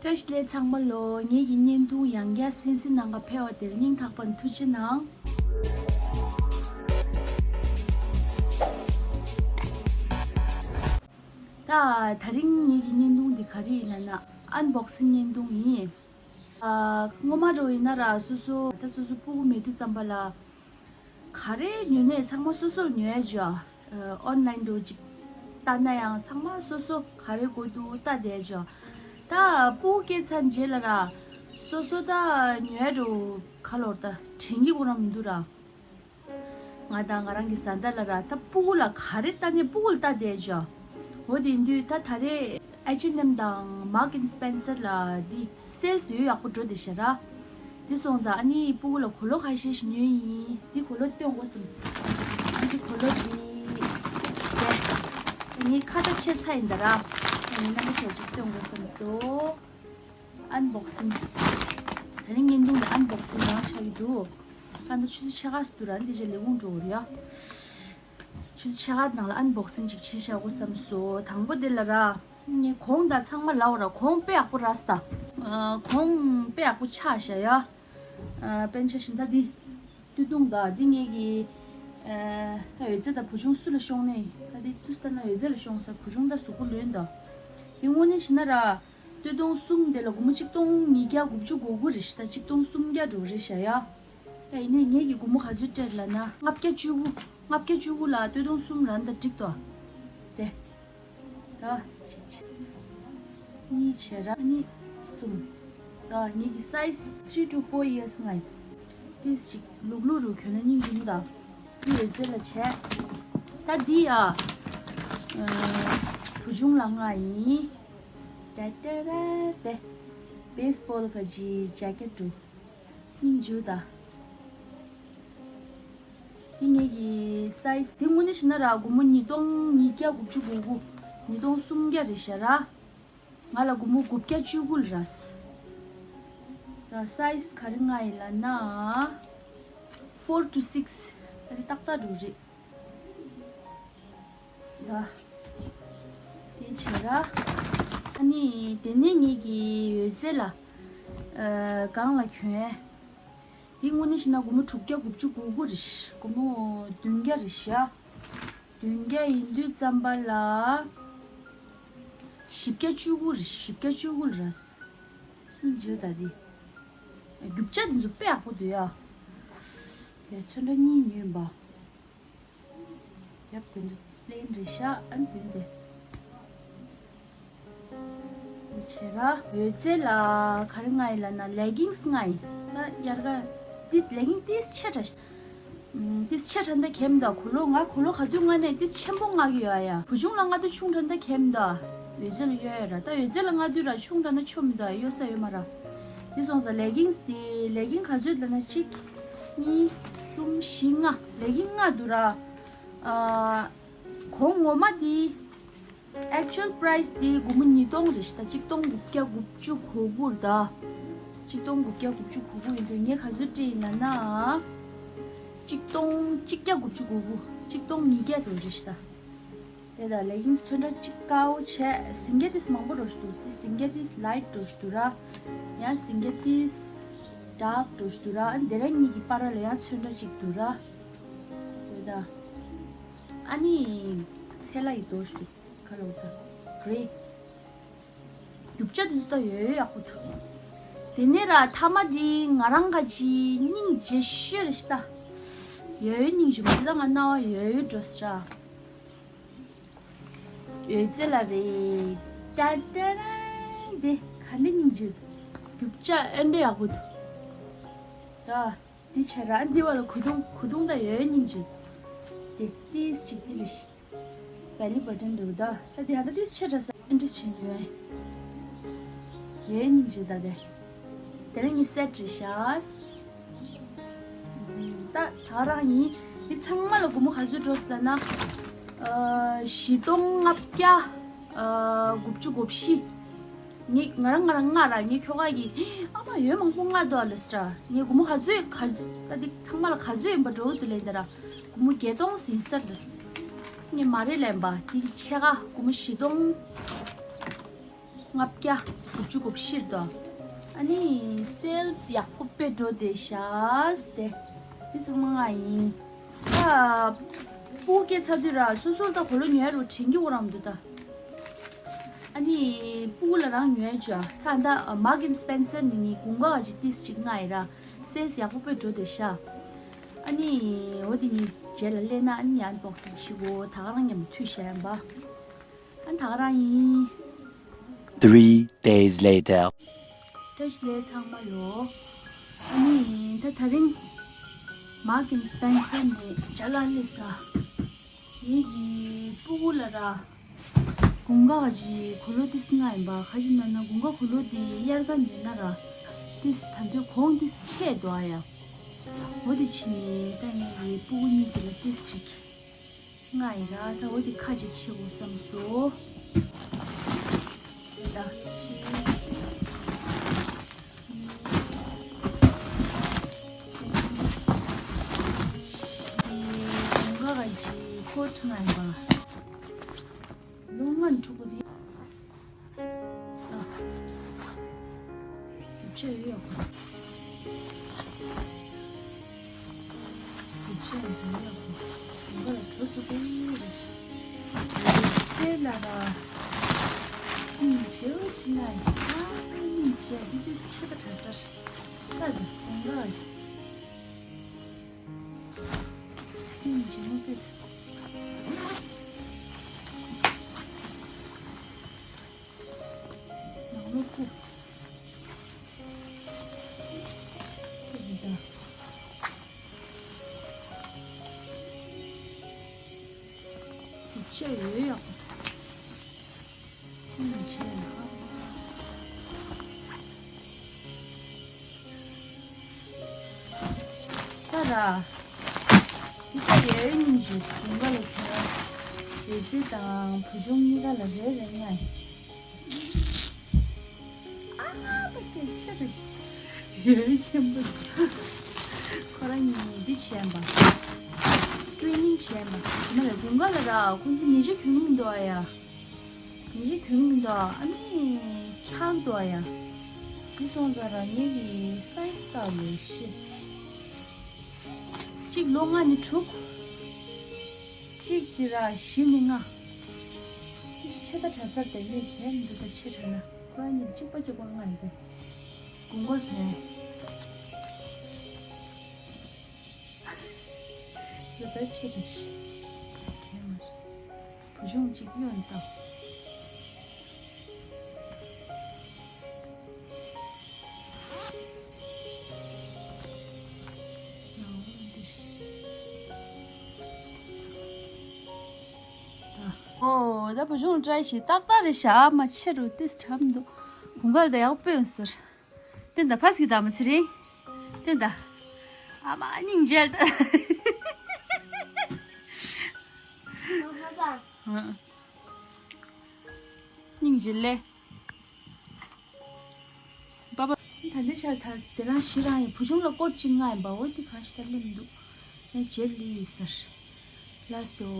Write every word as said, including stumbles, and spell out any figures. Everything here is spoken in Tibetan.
བཀྲ་ཤིས་བདེ་ལེགས་ཚང་མ་ལོ། ངེད་ཀྱི་བརྙན་ཐུང་ཡང་བསྐྱར་གསན་གཟིགས་གནང་ག་ཕེབས་པ་དེར་སྙིང་ཐག་པ་ནས་ཐུགས་རྗེ་གནང་། ད་དེ་རིང་ངེད་ཀྱི་བརྙན་ཐུང་འདི་ག་རེ་ཡིན་ལབ་ན། ཨན་བོག་སིང་བརྙན་ཐུང་ཡིན། ཨ། སྔོན་མ་འདྲ་བོ་ཡིན་ན་ར་སོ་སོ་ད་སོ་སོ་སྤུ་གུ་མེད་དུས་ཙམ་པ་ལ། ག་རེ་ཉོ་ནས་ཚང་མ་སོ་སོར་ཉོ་ཡ་ཅོ། ཨོན་ལན་འདྲ་ཅིག་ལྟ་ན་ཡང་ཚང་མ་སོ་སོ་ག་རེ་དགོས་འདུག་ལྟ་བསྡད་ཅོ། ད་སྤུ་གུ་སྐྱེས་ཚར་རྗེས་ལ་ར་སོ་སོ་ད་ཉོ་ཡ་འདྲ་ག་ལོར་ད་དྲན་གྱི་ཁོ་རང་མི་འདུག་ར། ང་དང་ང་རང་གི་བཟའ་ཟླ་ལ་ར་ད་སྤུ་གུ་ལ་ག་རེ་ལྟ་ནས་སྤུ་གུ་ལ་ལྟ་བསྡད་ཅོ། འོ་དེ་ཡིན་དུས་ད་ད་རེས་ཨེཆ་ཨེན་ཨེམ་དང་མརག་ཨེན་སྤེན་སར་ལ་འདི་སེལ་སི་ཡོད་ཡག་པོ་འགྲོ་བསྡད་ཤག་ར། དེ་སོང་ཙང་ཨ་ནི་སྤུ་གུ་ལ་གོས་ལོག་ཁ་ཤས་ཤིག་ཉོས་ཡིན། འདི་གོས་ལོག་སྟོན་དགོས་བསམས། ཨ་འདི་གོས་ལོག་འདི་དེ་ངའི་ཁ་ཏ་ཆད་ཚར་ཡིན་ད་ར། ཨ་ནི་རྣམ་པ་ཚོ་ཅིག་སྟོན་དགོས་བསམས་སོང་། ཨན་བོག་སིང་། དེ་རིང་བརྙན་ཐུང་ལ་ཨན་བོག་སིང་རང་ཆགས་ཀྱི་འདུག་ཁ་ན་ཆུ་ཚོད་ཕྱེད་ཀ་སུ་འདུག་ར། འདི་རྗེས་ལས་ཁུངས་འགྲོ་དགོས་རེད་ཡ། ཆུ་ཚོད་ཕྱེད་ཀ་ནང་ལ་ཨན་བོག་སིང་ཅིག་བྱེད་བཞག་དགོས་བསམས་སོང་། དང་པོ་དེ་ལ་ར། ངས་གོང་ད་ཚང་མ་ལབ་པ་ར། གོང་དཔེ་ཡག་པོ་རག་སོང་ད། ཨ། གོང་དཔེ་ཡག་པོ་ཆགས་བཞག་ཡ། ཨ། པཎ་ཆེན་ཞིག་ད་འདི། སྟོད་ཐུང་ད་འདི་ངེད་ཀྱི། ཨ། ད་ཡོད་ཚད་ད་བུ་ཆུང་སུ་ལ་ཤོང་ནས་ད་འདི་དུས་ལྟར་ན་ཡོད་ཚད་ལ་ཤོང་ས། བུ་ཆུང་ད་གཟུགས་པོ་ལོན་ད། འདི་དངོས་གནས་བྱས་ན་ར། སྟོད་ཐུང་གསུམ་དེ་ལ་སྒོར་མོ་གཅིག་སྟོང་ཉིས་བརྒྱ་དགུ་བཅུ་གོ་དགུ་རེད་ཤག་ད་གཅིག་སྟོང་སུམ་བརྒྱ་འགྲོ་རེད་ཤག་ཡ། ད་ཡིན་ནའི་ངེད་ཀྱི་སྒོར་མོ་ག་ཚོད་སྤྲད་ལབ་ན། ལྔ་བརྒྱ་བཅུ་དགུ། ལྔ་བརྒྱ་བཅུ་དགུ་ལ་སྟོད་ཐུང་གསུམ་རན་ད་འགྲིག་ཏོ། དེ། ད། གཅིག་བྱས། གཉིས་བྱས་ར་གཉིས། གསུམ། ད་ངེད་ཀྱི་སའི་ཛི་three to four years ང་ཡིན། ཏིས་ཅིག་ལུག་ལུག་རུ་གྱོན་ན་སྙིང་རྗེ་མོ་ད། འདི་ཡོད་ཚད་ལ་བྱས། ད་འདི་ཡ། ཨ། བུ་ཆུང་ལ་ལྔ་ཡིན། ཏེ་ཏེ་རེ་ཏེ། བེས་བོལ་ག་ཅི་ཇེ་ཀེ་ཊི་འདྲ། སྙིང་རྗེ་ད། འདི་ངེད་ཀྱི་སའི་ཛི་འདི་དངོས་གནས་བྱས་ན་ར་སྒོར་མོ་ཉིས་སྟོང་ཉིས་བརྒྱ་དགུ་བཅུ་གོ་དགུ། ཉིས་སྟོང་སུམ་བརྒྱ་རེད་ཤག་ར། ང་ལ་སྒོར་མོ་དགུ་བརྒྱ་བཅུ་དགུ་ལ་རག་སོང་། ད་སའི་ཛི་ག་རེ་ལྔ་ཡིན་ལབ་ན། four to six། ད་འདི་ཏག་ཏག་འགྲོ་རེད། ཡ། དེ་བྱས་ར། ཨ་ནི་དེ་ནས་ངེད་ཀྱི་ཡོད་ཚད་ལ། ཨ། སྒང་ལ་གྱོན། འདི་དངོས་གནས་བྱས་ན་སྒོར་མོ་དྲུག་བརྒྱ་དགུ་བཅུ་གོ་དགུ་རེད། སྒོར་མོ་བདུན་བརྒྱ་རེད་ཤག་བདུན་བརྒྱ་ཡིན་དུས་ཙམ་པ་ལ། བཞི་བརྒྱ་བཅུ་དགུ་རེད། བཞི་བརྒྱ་བཅུ་དགུ་ལ་རག་སོང་། སྙིང་རྗེ་ད་འདི། རྒྱུ་ཆ་འདི་ཚོ་དཔེ་ཡག་པོ་འདུག་ཡ། དེ་ཚོན་ཁྲ་གཉིས་ཉོས་པ། རྒྱབ་དེ་འདྲ་ལེན་རེད་ཤག་ཨ་ནི་དོན་དེ། འདི་བྱས་ར། ཡོད་ཚད་ལ་ག་རེ་ལྔ་ཡིན་ལབ་ན་ལེ་གིངས་ལྔ་ཡིན། ད་དབྱར་ཁ་འདི་ལེ་གིངས་ཏིས་ཆེ་དྲགས། ཨམ། ཏིས་ཆེ་དྲགས་ད་གྱོན་ད། གོས་ལོག་ང་གོས་ལོག་ག་དུས་མངགས་ནས་ཏིས་ཆེན་པོ་མངགས་ཀྱི་ཡོད་ཡ། བུ་ཆུང་ལ་མངགས་དུས་ཆུང་དྲགས་ད་གྱོན་ད། ཡོད་ཚད་ལ་གཡོ་ཡ་ར། ད་ཡོད་ཚད་ལ་མངགས་དུས་ར་ཆུང་དྲགས་ན་ཆོ་མི་འདུག་ཡ། གཡོ་ས་ཡོད་མ་ར། འདི་སོང་ཙང་ལེ་གིངས་འདི་ལེ་གིངས་ག་ཚོད་ལབ་ན་གཅིག་གཉིས། གསུམ། བཞི། ལྔ། ལེ་གིངས་ལྔ་འདུག་ར། ཨ། གོང་ངོ་མ་འདི། Actual price དེ་སྒོར་མོ་ཉིས་སྟོང་རེད་ཤག་ད་གཅིག་སྟོང་དགུ་བརྒྱ་དགུ་བཅུ་གོ་དགུ་རེད་ད། གཅིག་སྟོང་དགུ་བརྒྱ་དགུ་བཅུ་གོ་དགུ་ཡིན་དུས་ངས་ག་ཚོད་སྤྲད་ཡིན་ལབ་ན། གཅིག་སྟོང་གཅིག་བརྒྱ་དགུ་བཅུ་གོ་དགུ། གཅིག་སྟོང་ཉིས་བརྒྱ་དེ་རེད་ཤག་ད། དེ་ད་ལེ་གིངས་ཚོན་ཁྲ་གཅིག་དཀར་པོ་བྱས། ཟིང་སྐྱ་ཏིས་མང་པོ་འགྲོ་ཞིག་འདུག་དེ་ཟིང་སྐྱ་ཏིས་ལའིཊ་འགྲོ་ཞིག་འདུག་ར། ཡང་ཟིང་སྐྱ་ཏིས་ཌརཀ་འགྲོ་ཞིག་འདུག་ར། ཨ་ནི་དེ་ར་གཉིས་ཀྱི་བར་ལ་ཡང་ཚོན་ཁྲ་གཅིག་འདུག་ར། དེ་ད། ཨ་ནི་ཐལ་ལ་ཡི་འགྲོ་ཞིག་འདུག་ཁ་ལོ་ད་གྷི་རེ། རྒྱུ་ཆ་དེ་ཚོ་ད་ཡོད་ཡོད་ཡག་པོ་འདུག་དེ་ནས་ར་མཐའ་མ་དེ་ང་རང་ག་ཅི་སྙིང་རྗེ་ཤོས་རེད་ཤག་ད། ཡོད་ཡོད་སྙིང་རྗེ་མོ་དེ་ད་ང་རྣ་བ་ཡོད་ཡོད་འགྲོ་ཤག་ཡོད་ཚད་ལ་རེད། ཏན་ཏན་དེ་ག་འདྲ་སྙིང་རྗེ། རྒྱུ་ཆ་ཨེ་འདྲ་ཡག་པོ་འདུག་ད། འདི་བྱས་ར། འདི་བ་ལ་གོས་ཐུང་གོས་ཐུང་ད་ཡོད་སྙིང་རྗེ། དེ་ཏིས་ཅིག་འདི་རེད། བེ་ལི་བ་ཊན་འདུག་ད། ད་དེ་ཧ་ད་ཏིས་ཆེ་དྲགས་ས་ཨིན་ཊི་རེ་སི་ཊི་ཆེ་ཡོད། ཡོད་སྙིང་རྗེ་ད་དེ། དེ་རིང་ངའི་སེ་ཊི་རེད་ཤག་ད་ད་རང་ཡིན། འདི་ཚང་མ་ལ་སྒོར་མོ་ག་ཚོད་འགྲོ་སོང་ལབ་ན། ཨ། བཞི་སྟོང་ལྔ་བརྒྱ། ཨ། དགུ་བཅུ་གོ་བཞི། ངས་ང་རང་ང་རང་ང་ར་ངའི་ཁྱོ་ག་གིས་ཨ་མ་ཡོད་མང་པོ་མངགས་འདུག་ཨ་ལབ་སོང་ར། ངས་སྒོར་མོ་ག་ཚོད་ག་ད་འདི་ཚང་མ་ལ་ག་ཚོད་ཡིན་པ་འགྲོ་གི་འདུག་ལབ་ཡིན་ད་ར། སྒོར་མོ་བརྒྱད་སྟོང་ཟིན་ས་རེད། ངས་མ་རེད་ལབ་ཡིན་པ། དེ་གི་ཕྱེད་ཀ་སྒོར་མོ་བཞི་སྟོང་ ལྔ་བརྒྱ་དགུ་བཅུ་གོ་བཞིར་དོ། ཨ་ནི་སེལ་ཡག་པོ་དཔེ་འགྲོ་བསྡད་ཤག་སྟེ། འདི་ཚང་མ་ང་ཡིན། ད་སྤུ་གུ་སྐྱེས་ཚར་དུས་ར་སོ་སོར་ད་གོས་ལོག་ཉོ་ཡ་རུ་དྲན་གྱི་འོ་རང་འདུག་ད། ཨ་ནི་སྤུ་གུ་ལ་རང་ཉོ་ཡ་ཅོ་ད་ད་Marks and Spencer ནི་ངའི་དགུན་ཁ་ག་ཅིག་ཏིས་ཅིག་ང་ཡི་ར་སེལ་ཡག་པོ་དཔེ་འགྲོ་བསྡད་ཤག་ཨ་ནི་འོ་དེ་ནི་རྗེས་ལ་སླེབས་ན་ཨ་ནི་ཡང་སྦོག་སིང་བྱེད་གོ་ད་ག་རང་མཉམ་དུ་མཐུད་བཞག་ཡིན་པ། ཨ་ད་ག་རང་ཡིན། Three days later. བཀྲ་ཤིས་བདེ་ལེགས་ཚང་མ་ལོ། ཨ་ནི་ད་དེ་རིང་Marks and Spencer ནས་ཅ་ལག་སླེབས་ས། ངེད་ཀྱི་སྤུ་གུ་ལ་ར། དགུན་ཁ་ག་ཅིག་གོས་ལོག་ཏིས་ང་ཡིན་པ། ཁ་ཅིག་ན་ན་དགུན་ཁ་གོས་ལོག་དེ་དབྱར་ཁ་ཉོས་ན་ར། ཏིས་ད་འདོད་གོང་ཏིས་ཁྱད་དོ་ཨ་ཡ། འོ་དེ་ཕྱིན་ནས་ད་ངེད་ཀྱི་སྤུ་གུ་གཉིས་ཀྱི་ལ་ཏིས་ཅིག་ང་ཡི་ར་ད་འོ་དེ་ཁ་ཅིག་ཕྱེ་དགོས་བསམ་སོ། ད་ཕྱེ། དགུན་ཁ་ག་ཅིག་ཁོ་ཁྲ་ང་ཡིན་པ། ལོ་ལྔ་ནས་ཕྲུ་གུ་དེ། ཨ། རྒྱུ་ཆ་ཡོད་ཡག་པོ། རྒྱུ་ཆ་ཡོད་ཡག་པོ། དགུན་ཁ་ལ་འགྲོ་སུ་དེ་རེད་ཤག་ཚེ་ལ་ར། སྙིང་རྗེ་བོ་ཞིག་ན་ཡང་། ཨ་སྙིང་རྗེ་འདི་དུས་ཆེ་ཁ་གྲགས་ས་རེད། ད་དུང་དགུན་ཁ་ཞིག་སྙིང་རྗེ་མོ་དཔེ། ནང་ལོགས་ཁུག་ཁུག་འདི་ད། རྒྱུ་ཆ་ཡོད་ཡག་པོ། ཁུག་ནི་བྱས་ན། ད་ར། འདི་ད་ཡོད་སྙིང་རྗེ་དགུན་ཁ་ལ་ཁྱོད། རེ་ཚེ་དང་བུ་ཆུང་གཉིས་ཀ་ལ་རེ་རེ་ང་ཡིན། ཨ་ད་སྐད་ཆ་རེད། ཡོད་ཆེན་པོ། ཁོ་རང་གཉིས་འདི་བྱས་པ། ཀྲུའི་ནིང་བྱས་པ། མ་ལ་དགུན་ཁ་ལ་ར་ཁོང་ཚོ་ཉལ་ཆས་གྱོན་གྱི་མི་འདུག་ཨ་ཡ། ཉལ་ཆས་གྱོན་གྱི་མི་འདུག་ཨ་ནི་འཁྱག་འདུག་ཨ་ཡ། འདི་སོང་ཙང་ར་ངེད་ཀྱི་སའི་ཛི་ལྟ་ལོ་ཤི། གཅིག་ལོ་ལྔ་ནས་དྲུག་གཅིག་དེ་ར་བཞི་ནས་ལྔ། ཆེ་ད་གྲྭ་སར་དེ་ནས་གས་མི་འདུག་ད་ཆེ་དྲགས་ན། ཁོ་རང་གཉིས་གཅིག་པ་གཅིག་པ་ལྔ་ཡིན་པས། དགུན་ཁ་ཟེར། ཡོད་པའི་ཆེད་དུ་ཞིག་གས་མ་རེད། བུ་ཆུང་གཅིག་གཡོན་བཏང་། ཨོ་ད་བུ་ཆུང་བཀྲ་ཤིས་ཏག་ཏག་རེད་ཤག་མ་ཆེ་རུ་ཏིས་ཁྲམ་འདུག་དགུན་ཁ་ལ་ད་ཡག་པོ་ཡོང་ཟེར། ཏན་ད་ཕ་སི་ད་མ་ཚེ་རིང་། ཏན་ད། ཨ་མ་སྙིང་རྗེ་ད། སྙིང་རྗེ་ལེ། པ་པ། ད་འདི་ཆར་ད་དེ་རང་ཞི་རང་ཡིན་བུ་ཆུང་ལ་སྐོར་གཅིག་ང་ཡིན་པ་འོ་དེ་གང་ཞིག་ད་སླེབས་མི་འདུག་ངས་རྗེས་ལི་ཡོད་ཟེར། ལགས་སོ།